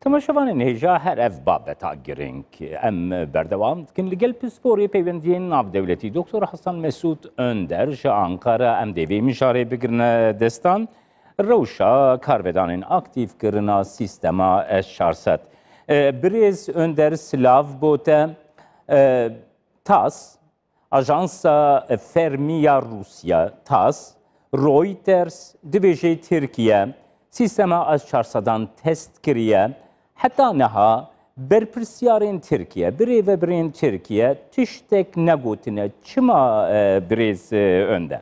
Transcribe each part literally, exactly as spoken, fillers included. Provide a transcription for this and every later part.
Temaşevanên hêja, her ev babeta girîng. Em berdewam dikin. Li gel pisporê peywendiyên navdewletî Doktor Hasan Mesûd Önder ji Ankara, em dê vê mijarê bigirine destan. Rewşa karvedanên aktîfkirina sîstema S çar sed. E, birêz Önder, silav bo te. E, TASS, Ajansa Fermî ya Rûsya, TASS, Reuters, dibêje Tirkiye sîstema S çar sedan test kiriye. Heta niha berpirsiyarên Tirkiye, birêvebirên Tirkiye tiştek negotine. Çima, e, birêz, e, Önder?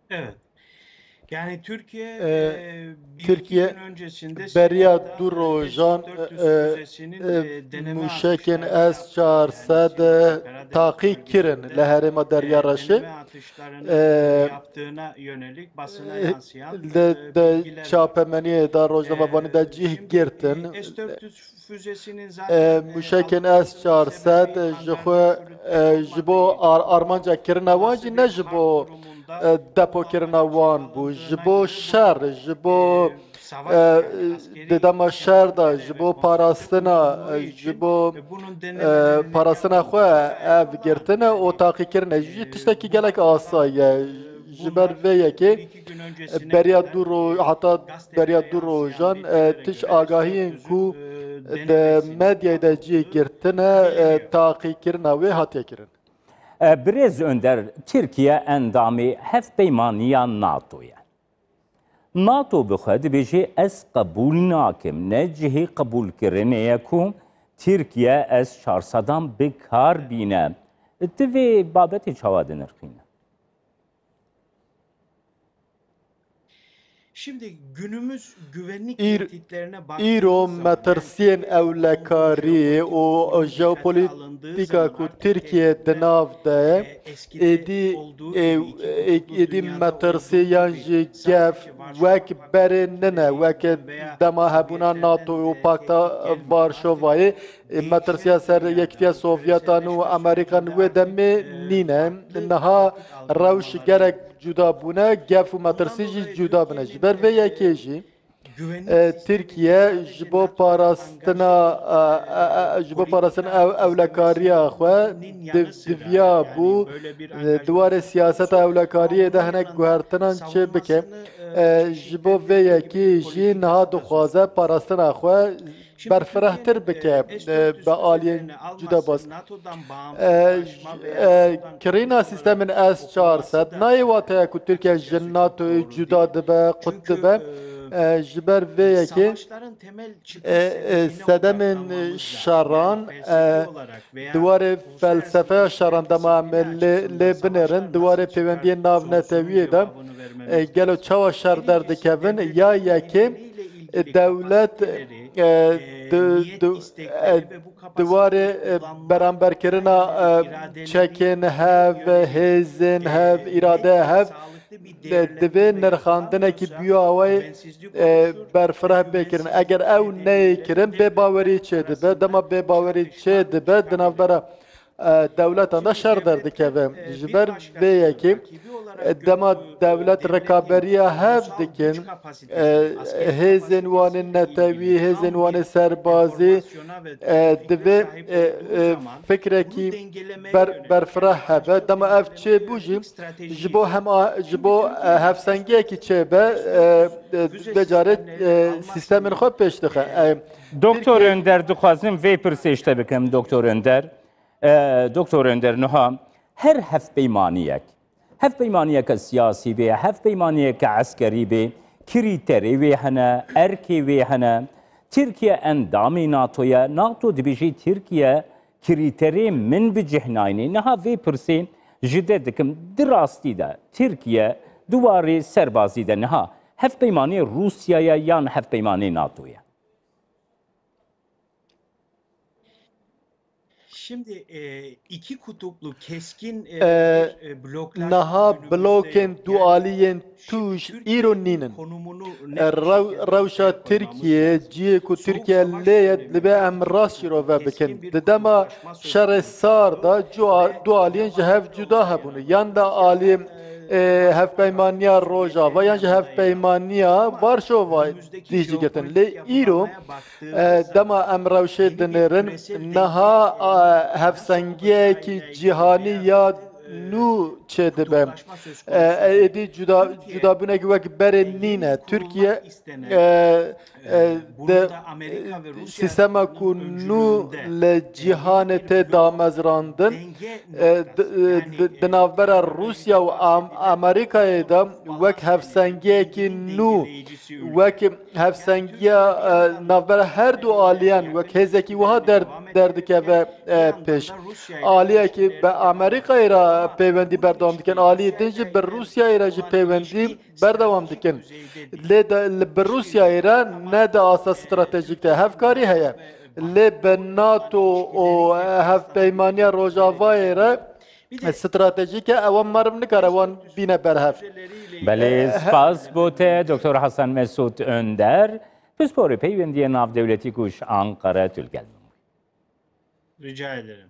Evet. Yani Türkiye, Ee, e, bir iki Türkiye gün öncesinde beriya Sivas'ta du rojan, S dört yüz e, füzesinin, e, e, e, deneme muşekên atışlarını S çar sed, yaptı. Yani e, Karadeniz taqî bölgesinde, kirin li herêma Derya e, Reşê. Deneme atışlarını, e, yaptığına yönelik basına e, yansıyan, de, e, de bilgiler var. Çapemeniyê de, rojnamevanî de cih girtin. E, S dört yüz E, muşekên S çar sed ji xwe, e, ji bo ar-, armanca kirina wan jî, ne ji bo, e, depokirina wan bû, ji bo şer, ji bo, e, di dema şer de, ji bo parastina, e, ji bo, e, parastina xwe ev girtine û taqî kirine jî tiştekî gelek asa ye. Ji ber vê yekê beriya du ro-, heta beriya du rojan, e, tişt agahiyên ku di medyayê de cih girtine, e, taqîkirina wê hatiye kirin. E, Birêz Önder, Tirkiye endamê Hevpeymaniya NATO ye. NATO bi xwe dibêje, ez qebûl nakim, ne cihê qebûlkirinê ye ku Tirkiye S çar sedan bi kar bîne. Tu vê babetê çawa dinirxîne? Şimdi günümüz güvenlik Îr-, tehditlerine îro baktığımız zaman metirsiyên ewlekarî û jeopolitîka ku Tirkiye di nav de ye, êdî, ê-, ê-, êdî metirsî yan jî gef wek berê nine, wek dema hebûna NATO û Pakta Varşovayê, ê, metirsiya ser Yekîtiya Sovyetan û Amerîkan wê demê nîne. Niha rewş gelek cuda bûne, gef û metirsî jî cuda bûne. Ji ber vê yekê jî, e, Tirkiye ji bo parastina, e, e, e, ji bo parastina ew, ewlekariya xwe di-, diviya bû, e, di warê siyaseta ewlekariyê de hinek guhertinan çê bike. E, ji bo vê yekê jî niha dixwaze parastina xwe berfirehtir bike, e, bi aliyên cuda baz. E, j-, e, kirîna sîstemên S çar sed nayê wateya ku Tirkiye ji NATOyê cuda dibe, qut dibe. E, ji ber vê yekê, e, e, sedemên şeran, e, di warê felsefeya şeran dema em ê lê, lê binêrin, di warê pêwendiyên navnetewiyê de, e, gelo çawa şer derdikevin? Ya yekê, e, dewlet, e, di, di, e, di warê, e, beramberkirina, e, çekên hev, hêzên hev, îradeya hev, e, divê nirxandinekî biyawayê, e, berfireh bê kirin. Eger ew neyê kirin, bêbawerî çêdibe. Dema bêbawerî çêdibe, di navbera e, dewletan de şer derdikeve. Ji ber vê yekê, e, dema dewlet rekaberiya hev dikin, e, hêzên wan ê netewî, hêzên wan ê serbazî, e, divê, e, e, fikrekî ber-, berfireh hebe. Dema ev çêbû jî, ji bo hema-, ji bo, e, hevsengiyekî çêbe, e, e, vê carê, e, sîstemên xwe pêş dixe. E, Doktor Tirkiye Önder, dixwazim vê pirsê ji te bikim, Doktor Önder. E, Doktor Önder, niha her hevpeymaniyek, hevpeymaniyeke siyasî bê, hevpeymaniyeke eskerî bê, krîterê wê hene, erkê wê hene. Tirkiye endamê NATO ye. NATO dibêje Tirkiye krîterê min bi cih nayne. Niha vê pirsê ji te dikim, di rastî de Tirkiye di warê serbazî de niha hevpeymanê Rûsya ye yan hevpeymanê NATO ye? Şimdi, e, iki kutuplu keskin, e, E, e, bloklar niha günümüzde blokên yok. Yani dualî yên tûj îro nînin. E, rew-, rewşa Tirkiye, cihê ku Tirkiye lê ye, divê em rast şîrove bikin. Di dema şerê sar de cua-, dualiyên ji hev cuda hebûne. Yan de aliyê e, hevpeymaniya Rojava yan jî hevpeymaniya Varşova dî jî girtin. Lê îro, e, dema em rewşê dinêrin, niha, e, hevsengiyekî cîhanî ya nû çêdibe. E, êdî cuda, cudabûnek wek berê nîne. Tirkiye, e, e, di, e, sîstema ku nû li cîhanê tê damezrandin, e, di, e, di, di navbera Rûsya û Am-, Amerîkayê de wek hevsengiyekî nû, wek hevsengiya, e, navbera her du aliyan, wek hêzekî wiha der-, derdikeve, e, pêş. Aliyekî bi Amerîkayê re pêwendî berdewam dikin, aliyê din jî bi Rûsyayê re jî pêwendî berdewam dikin. Lê de, li, bi Rûsyayê re ne di asta stratejîk de hevkarî heye. Lê bi NATO û, e, Hevpeymaniya Rojavayê re stratejîk e, ewa meriv nikare wan bîne berhev. Belê, spas bo te, Doktor Hasan Mesut Önder, pisporê peywendiyê navdewletî ku ji Ankara tu li gel min bû. Rica ederim.